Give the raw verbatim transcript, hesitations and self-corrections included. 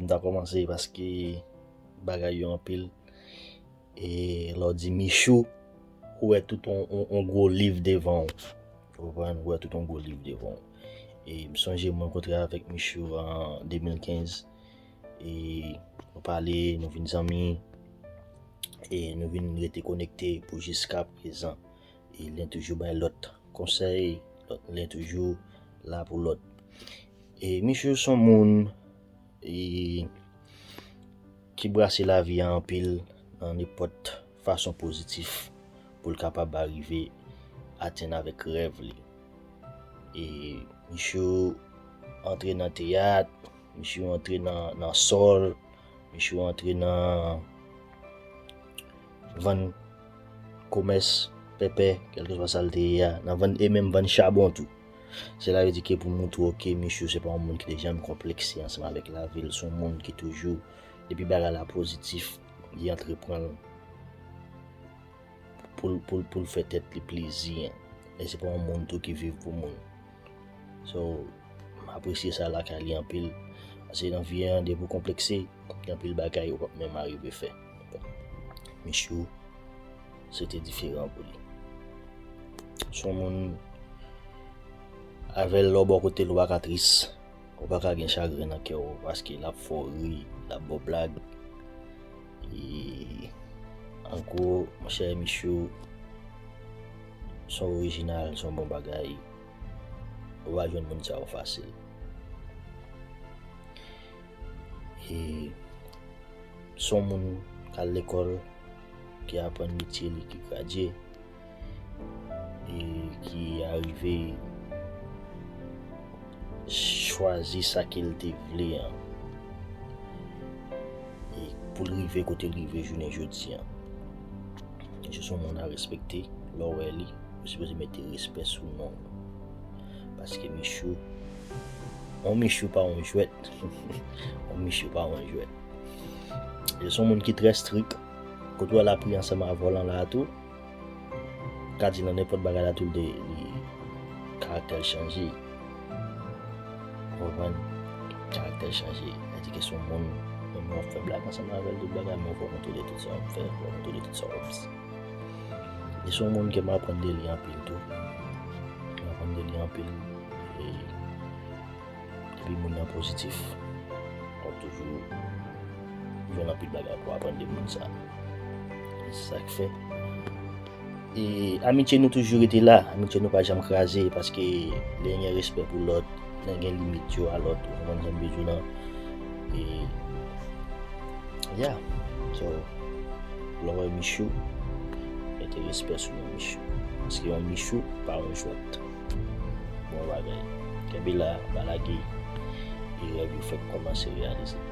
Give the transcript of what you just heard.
M ta kòmanse paske bagay yo anpil. E lè w di Michou, ou wè tout on, on, on gwo liv devan w. Ou konprann? Ou wè tout on gwo liv devan w. E m sonje m rankontre avèk Michou an de mil kenz. E nou pale, nou vin zanmi. E nou vin rete konekte pou jiska prezan. E len toujou bay lòt konsèy, lòt, len toujou la pou lòt. E Michou se yon moun e, ki brase lavi a anpil nan nenpòt fason pozitif pou l kapab arive atenn avèk rèv li. E Michou antre nan teyat, Michou antre nan, nan sòl, Michou antre nan vann komès pèpè, kèlkeswa sa l te ye a, nan vann, e menm vann chabon tou. Sela vle di ke pou moutre w ke Michou se pa yon moun ki te janm konplekse ansanm avèk lavi l, se yon moun ki toujou, depi bagay la pozitif, li antreprann pou l, pou l, pou l fè tèt li plezi. E se pa yon moun tou ki viv pou moun. So, m apresye sa lakay li anpil. Paske nan vi a, depi w konplekse, gen anpil bagay ou p ap menm arive fè. Michou, se te diferan pou li. Se yon moun, avè l, lè w bò kote l, ou pa ka tris. Ou pa ka gen chagren nan kè w, paske l ap fè w ri, l ap ba w blag. E, an gwo, monchè, Michou, se yon orijinal, se yon bon bagay. Ou pa jwenn moun sa yo fasil. E se yon moun k al lekòl, ki aprann metye li, ki gradye, e ki arive chwazi sa ke l te vle an. E pou l rive kote l rive jounen jodi an. Misye se yon moun a respekte, lè w wè li, ou sipoze mete respè sou non l. Paske Michou, yon Michou pa yon jwèt. Yon Michou pa yon jwèt. Li se yon moun ki trè strik. Kote w wè l ap ri ansanm avè w lan la a tou, ka di nan nenpòt bagay la tou, li, li, karaktè l chanje. Ou konprann? Karaktè l chanje. Sa vle di ke se yon moun, menm lè w ap fè blag ansanm avè l, tout bagay, men fò w kontwole tout sa w ap fè, fò w kontwole tout sa w ap di. Li se yon moun ke m aprann de li anpil tou. M aprann de li anpil. E depi moun nan pozitif, w ap toujou jwenn anpil bagay pou aprann de moun sa. E se sa k fè. E amitye nou toujou rete la. Amitye nou pa janm kraze, paske lè gen respè pou lòt, lè gen limit yo a lòt, ou konprann sa m vle di w lan. E, yeah. So, lè w wè Michou, mete respè sou non Michou. Paske yon Michou pa yon jwèt. Bon bagay. Kenbe la, pa lage. E rèv yo fèk kòmanse reyalize.